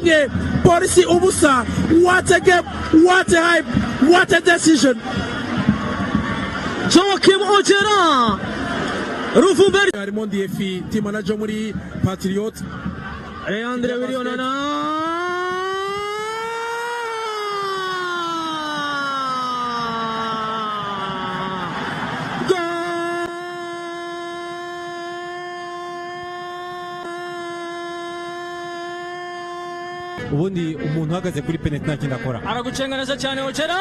1, Polisi 0. What a game, what a hype, what a decision. Joachim Ojera Ruvumberi. Harimo Ndiefi, team manager muri Patriot. Leandre Willy Onana. Ubundi umuntu uhagaze kuri penalty nta kindi akora. Aragucenga neza cyane Ojera.